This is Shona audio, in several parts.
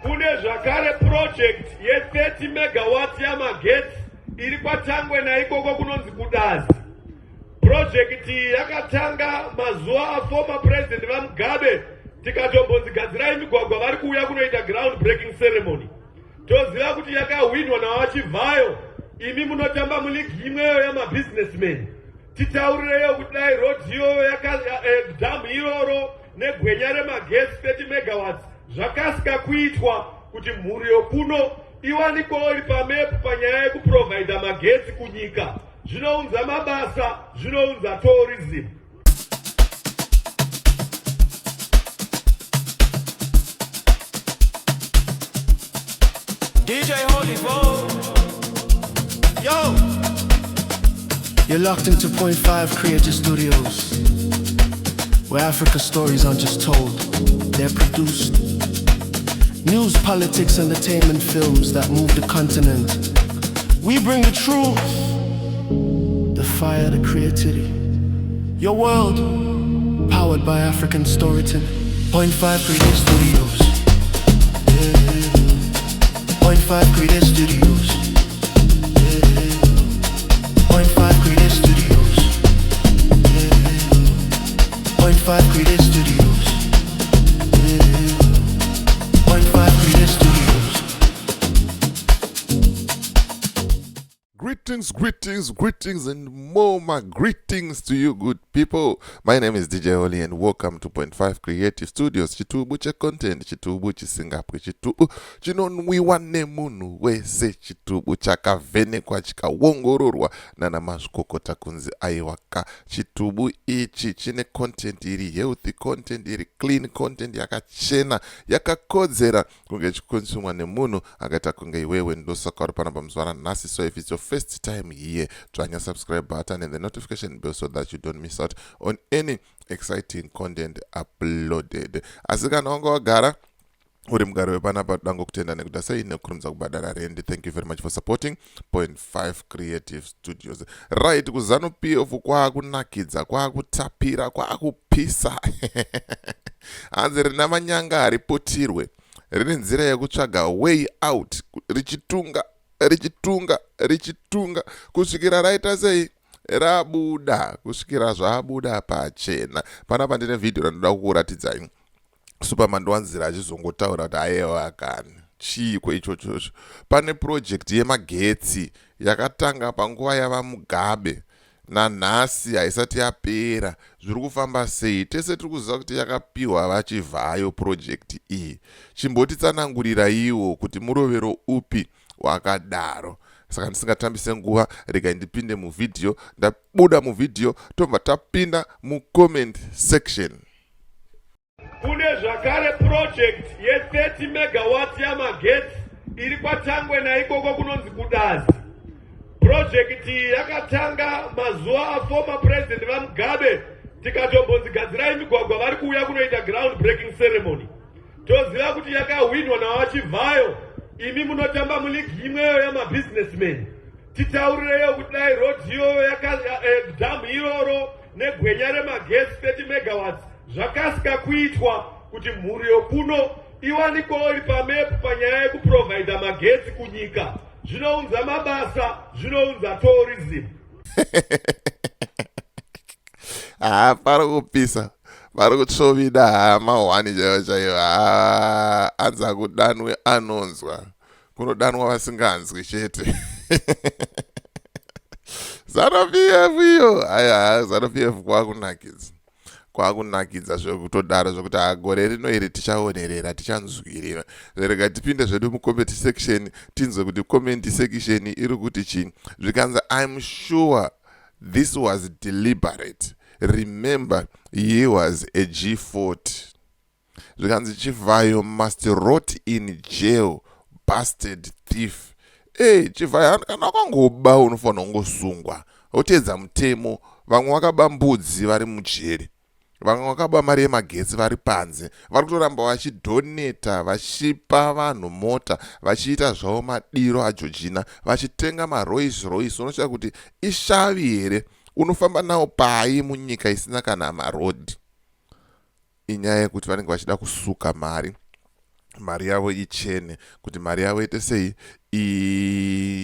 Kune zvakare project ye30 megawatts yamagetsi iri kwaTangwena ikoko kunonzi kuDazi. Project iyi yakatanga mazuva aformer president vaMugabe, tikatombonzi gadzirai migwagwa, vari kuuya kunoita ground breaking ceremony. Toziva kuti yakahwinwa navaChivhayo, imi munotamba muligi imweyo yamabusinessmen. Titaurireyo kuti dai road iyoyo, dhamu iroro negwenya remagetsi 30 megawatts zvakasika kuitwa kuti mhuri yokuno iwanikwawo iri pamepu panyaya yekuprovhaidha magetsi kunyika. Zvinounza mabasa, zvinounza tourism. DJ Holy Bo. Yo! You're locked into Point 5 Creative Studios, where Africa stories aren't just told, they're produced. News, politics, entertainment, films that move the continent. We bring the truth, the fire, the creativity. Your world, powered by African storytelling. Point 5 Creative Studios. Yeah. Point 5 Creative Studios. Yeah. Point 5 Creative Studios. Yeah. Point 5 Creative Studios. Yeah. Point 5 Creative Studios. Greetings, greetings, greetings, and more my greetings to you, good people. My name is DJ Oli, and welcome to Point 5 Creative Studios. Chitubu checontent, chitubu chisingapwe, chitubu chinonwiwa nemunhu wese, chitubu chakavhenekwa chikaongororwa nana mazvikokota kunzi aiwaka. Chitubu ichi chine content iri healthy, content iri clean, content yakachena, yakakodzera kunge ichikonsumwa nemunhu akaita kunge iwewe. Ndosaka uri panapa muzuva ranhasi. So if it's your first time here, dzvanya subscribe button and the notification bell so that you don't miss out on any exciting content uploaded. Asi kana wanga wagara uri mugari wepanapa, toda ngokutenda nekuda sei nekukurumidza kubhadhara rendi. Thank you very much for supporting Point 5 Creative Studios. Right, kuZANU PF kwaakunakidza, kwaakutapira, kwaakupisa. Hanzi rina manyanga hariputirwe, rine nzira yekutsvaga way out, richitunga, richitunga, richitunga kusvikira raita sei, rabuda, kusvikira zvabuda pachena. Panapa ndine vhidhiyo randoda kukuratidzai. Superman wanzira achizongotaura kuti aiwa kani, chiiko ichochocho? Pane project yemagetsi yakatanga panguva yava Mugabe, nanhasi haisati yapera. Zviri kufamba sei? Tese tiri kuziva kuti yakapiwa vaChivhayo project iyi. Chimbotitsananguriraiwo kuti murovero upi wakadaro? Saka ndisingatambise nguva, regai ndipinde muvhidhiyo. Ndabuda muvhidhiyo, tobva tapinda mucomment section. Kune zvakare project ye30 megawatts yamagetsi iri kwaTangwena ikoko kunonzi kuDazi. Project iyi yakatanga mazuva aformer president vaMugabe, tikatombonzi gadzirai migwagwa, vari kuuya kunoita ground breaking ceremony. Toziva kuti yakahwinwa navaChivhayo, imi munotamba muligi imweyo yamabusinessmen. Titaurireyo kuti dai road iyoyo, dhamu iroro negwenya remagetsi 30 megawatts zvakasika kuitwa kuti mhuri yokuno iwanikwawo iri pamepu panyaya yekuprovhaidha magetsi kunyika. Zvinounza mabasa, zvinounza tourism. Ha, pari kupisa, pari kutsvovida. Ha, mahwani chaivo chaivo. Ha, anzi akudanwe anonzwa, kunodanwa vasinganzwi chete. ZANU PF iyo, aiwa, ZANU PF kwakunakidza, kwakunakidza zvekutodaro, zvekuti gore rino iri tichaonerera, tichanzwirira. Rega tipinde zvedu mucomment section, tinzwe kuti comment section iri kuti chii. Zvikanzi, "I'm sure this was deliberate. Remember he was a G40." Zvikanzi, "Chivhayo must rot in jail, busted thief." E, Chivhayo, kana wakangoba unofanira kungosungwa, woteedza mutemo. Vamwe vakaba mbudzi vari mujeri, vamwe vakaba mari yemagetsi vari panze, vari kutoramba vachidhoneta, vachipa vanhu mota, vachiita zvavo madiro aJojina, vachitenga maRolls Royce. Unoshaya kuti ishavi here? Unofamba nawo pai munyika isina kana marodhi? Inyaya yekuti vanenge vachida kusuka mari. Mari yavo ichene, kuti mari yavo ite sei,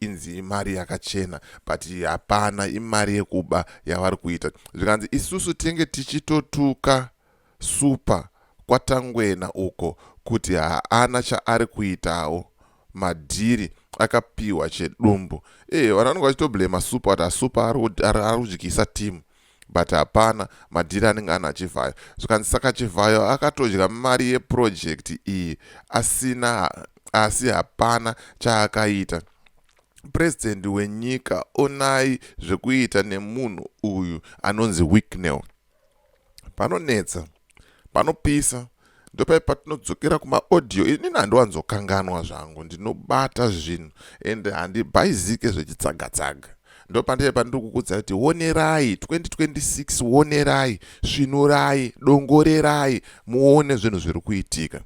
inzi imari yakachena, but hapana, imari yekuba yavari kuita. Zvikanzi isusu tinge tichitotuka Super kwaTangwena uko kuti haana chaari kuitawo, madhiri akapiwa chedumbu. Vanhu vanenge vachitoblema Super kuti aSuper ari kudyisa timu, but hapana madhiri anenge ana Chivhayo. Zvikanzi saka Chivhayo akatodya mari yeproject iyi asina, asi hapana chaakaita. Purezidendi wenyika, onai zvekuita nemunhu uyu anonzi Wicknell. Panonetsa, panopisa, ndopai patinodzokera kumaaudio. Inini handiwanzokanganwa zvangu, ndinobata zvinhu ende handibhaizike zvechitsaga-tsaga. Ndopandee pandiri kukudzai kuti onerai 2026, onerai, svinurai, dongorerai muone zvinhu zviri kuitika.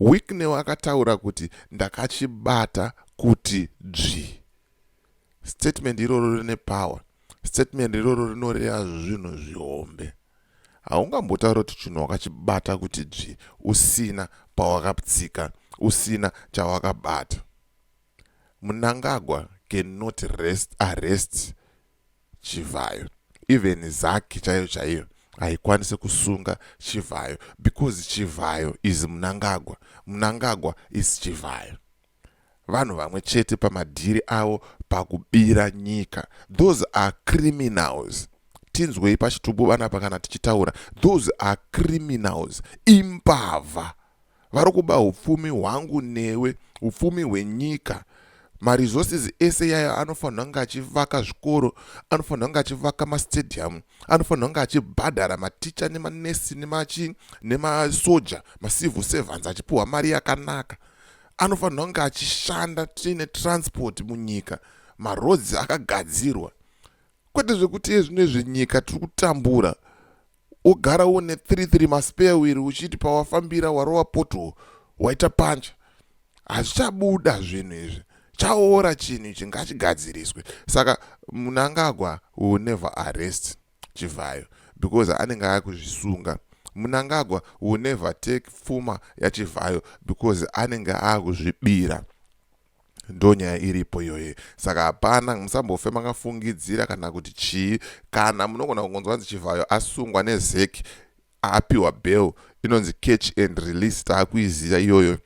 Wicknell akataura kuti ndakachibata kuti dzvi. Statement iroro rine power, statement iroro rinoreva zvinhu zvihombe. Haungambotaura kuti chinhu wakachibata kuti dzvi usina pawakatsika, usina chawakabata. Mnangagwa cannot rest, arrest Chivhayo. Even ZACC chaiyo chaiyo haikwanisi kusunga Chivhayo because Chivhayo is Mnangagwa, Mnangagwa is Chivhayo. Vanhu vamwe chete pamadhiri avo pakubira nyika. Those are criminals. Tinzwei pachitubu vanapa kana tichitaura, those are criminals, imbavha. Vari kuba upfumi hwangu newe, upfumi hwenyika. Maresources ese yayo anofanira kunge achivaka zvikoro, anofanira kunge achivaka mastadium, anofanira kunge achibhadhara maticha nemanesi nemachi nemasoja, macivil servants achipiwa mari yakanaka, anofanira kunge achishanda tiine transport munyika, maroads akagadzirwa, kwete zvekuti ezvino izvi nyika tiri kutambura, ogara une 33 maspare wheel, uchiti pawafambira warova pothole, waita pancha, hazvichabuda zvinhu izvi, chaora chinhu ichi, ngachigadziriswe. Saka Mnangagwa will never arrest Chivhayo because anenge akuzvisunga. Mnangagwa will never take pfuma yaChivhayo because anenge akuzvibira. Ndo nyaya iripo iyoyo. Saka hapana, musambofe makafungidzira kana kuti chii. Kana munogona kungonzwa nzi Chivhayo asungwa neZACC, apiwa bail, inonzi catch and release, taakuiziva iyoyo.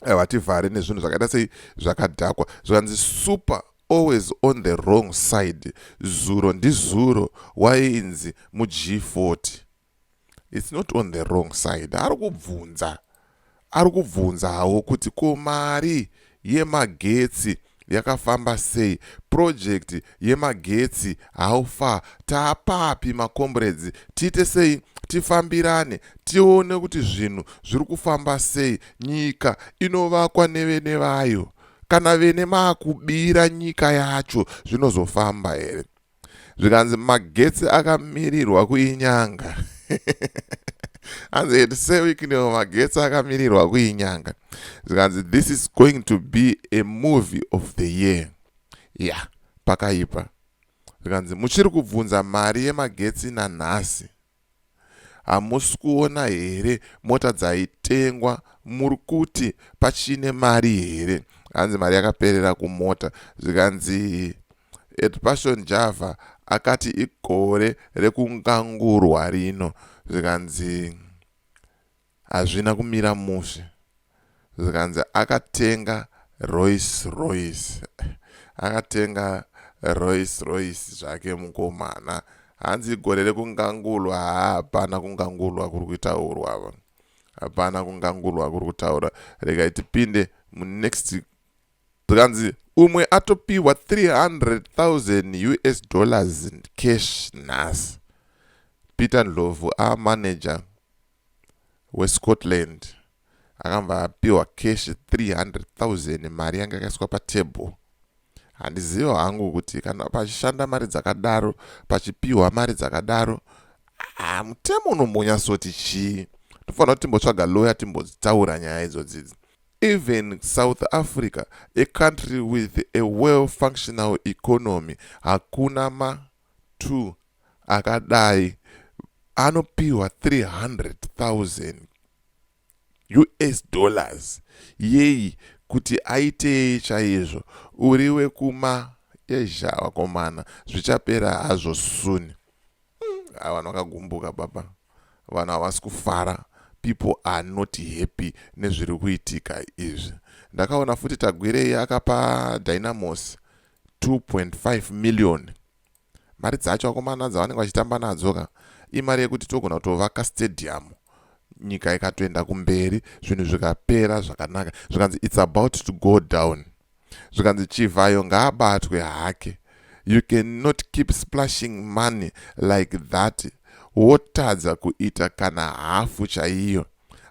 Vativhare nezvinhu zvakaita sei, zvakadhakwa. Zvikanzi Super always on the wrong side, zuro ndizuro wainzi muG40. It's not on the wrong side, ari kubvunza, ari kubvunzawo kuti ko mari yemagetsi yakafamba sei, project yemagetsi how far, taapapi macomrades, tiite sei, tifambirane, tione kuti zvinhu zviri kufamba sei. Nyika inovakwa nevene vayo. Kana vene maakubira nyika yacho, zvinozofamba here? Zvikanzi magetsi akamirirwa kuinyanga. Hanzi seWicknell, magetsi akamirirwa kuinyanga. Zvikanzi this is going to be a movie of the year. Ya, yeah, pakaipa. Zvikanzi muchiri kubvunza mari yemagetsi nanhasi, hamusi kuona here mota dzaitengwa? Muri kuti pachine mari here? Hanzi mari yakaperera kumota. Zvikanzi at Passion Java akati igore rekungangurwa rino. Zvikanzi hazvina kumira mushe. Zvikanzi akatenga Rolls Royce, akatenga Rolls Royce zvake mukomana. Hanzi igore rekungangurwa. Haa, hapana kungangurwa kuri kutaurwa, hapana kungangurwa kuri kutaura. Regai tipinde munext. Zvikanzi umwe atopiwa 300,000 US dollars cash nhasi. Peter Ndlovu, amanager weScotland, akabva apiwa cash 300,000, mari yanga yakaiswa patable. Handizivi hangu kuti kana pachishanda mari dzakadaro, pachipiwa mari dzakadaro, mutemo unombonyatsoti chii? Tofanira kuti timbotsvaga lawyer, timbodzitaura nyaya idzodzidzi. Even South Africa, a country with a well functional economy, hakuna ma2 akadai anopiwa 300,000. US dollars yei kuti aitei chaizvo? Uri wekuma ezha vakomana, zvichapera hazvo soon. Vanhu vakagumbuka baba, vanhu havasi kufara. People are not happy nezviri kuitika izvi. Ndakaona futi Tagwirei akapa Dynamos 2.5 million. Mari dzacho vakomana dzavanenge vachitamba nadzo ka, imari yekuti togona kutovaka stadium, nyika ikatoenda kumberi, zvinhu zvikapera zvakanaka. Zvikanzi it's about to go down. Zvikanzi Chivayo ngaabatwe hake. You cannot keep splashing money like that, wotadza kuita kana hafu chaiyo.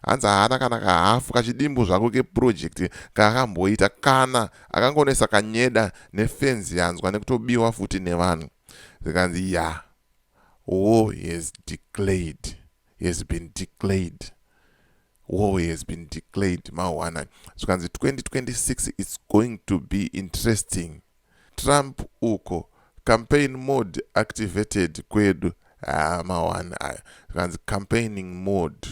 Hanzi haana kana kahafu kachidimbu zvako keproject kaakamboita, kana akangonesa kanyeda nefenzi yanzwa nekutobiwa futi nevanhu. Zvikanzi ya, war has declared, has been declared, war has been declared mawana. Zvikanzi 2026, it's going to be interesting. Trump uko, campaign mode activated kwedu. Haa, mawana aya. Zvikanzi campaigning mode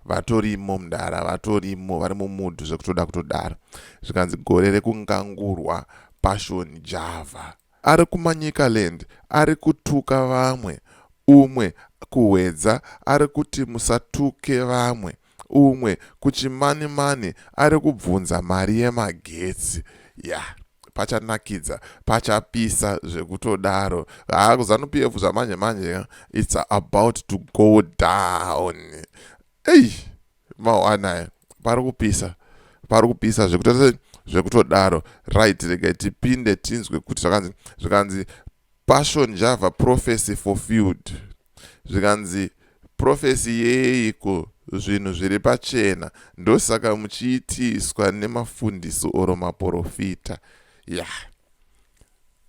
vatorimo mudara, vatorimo, vari mumood zvekutoda kutodaro. Zvikanzi gore rekungangurwa. Passion Java ari kuManicaland, ari kutuka vamwe. Umwe kuHwedza ari kuti musatuke vamwe. Umwe kuChimanimani ari kubvunza mari yemagetsi. Ya yeah, pachanakidza, pachapisa zvekutodaro. Haa, kuZANU PF zvamanje manje, it's about to go down. Ei, mawanaya, pari kupisa, pari kupisa zvekutodaro. Right, regai tipinde tinzwe kuti zvakanzi. Zvikanzi Passion Java prophecy fulfilled. Zvikanzi prophecy yeiko? Zvinhu zviri pachena, ndosaka muchiitiswa nemafundisi oro maprofita. Ya yeah.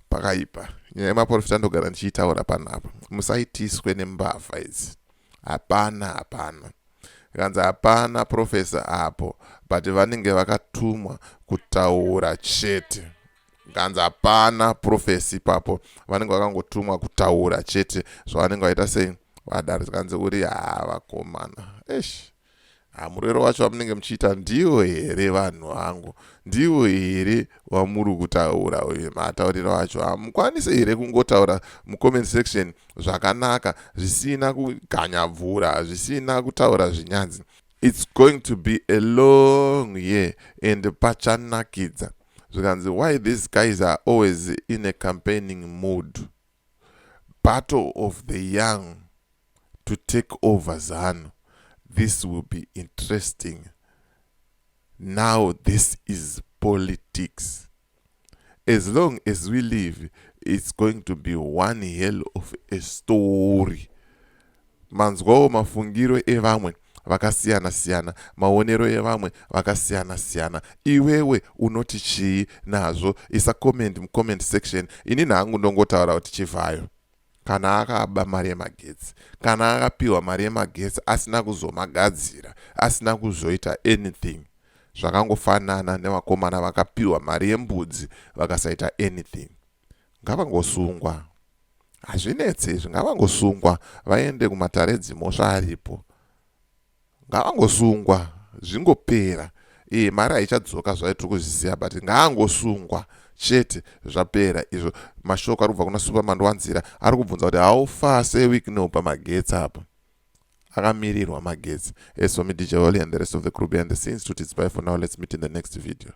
Pakaipa nyaya yemaprofita, ndogara ndichiitaura panapa. Musaitiswe nembavha idzi. Hapana, hapana. Kanzi hapana prophecy apo, but vanenge vakatumwa kutaura chete. Kanzi hapana prophecy ipapo, vanenge vakangotumwa kutaura chete zvavanenge vaita sei vadaro. Kanzi uri, ha, vakomana, esh, hamurero wacho wamunenge muchiita ndiwo here? Vanhu vangu, ndiwo here wamuri kutaura uyu matauriro acho? Hamukwanisi here kungotaura mucomment section zvakanaka, zvisina kuganyabvura, zvisina kutaura zvinyanzi? It's going to be a long year and pachanakidza. Zvikanzi why these guys are always in a campaigning mood? Battle of the young to take over ZANU. This will be interesting. Now this is politics. As long as we live, it's going to be one hell of a story. Manzwawo mafungiro evamwe vakasiyana-siyana, maonero evamwe vakasiyana-siyana. Iwewe unoti chii nazvo? Isa comment mucomment section. Ini nhangu ndongotaura kuti Chivayo kana akaba mari yemagetsi, kana akapiwa mari yemagetsi asina kuzomagadzira, asina kuzoita anything, zvakangofanana nevakomana vakapiwa mari yembudzi vakasaita anything. Ngavangosungwa, hazvinetsi izvi. Ngavangosungwa vaende kumatare edzimhosva aripo. Ngavangosungwa zvingopera. E, mari haichadzoka zvayo, tiri kuzviziva, but ngaangosungwa chete, zvapera izvo. Mashoko ari kubva kuna Superman Wanzira, ari kubvunza kuti how far seWicknell pamagetsi apo akamirirwa magetsi. As for me, DJ Holly, and the rest of the crew behind the scenes, to it's bye for now. Let's meet in the next video.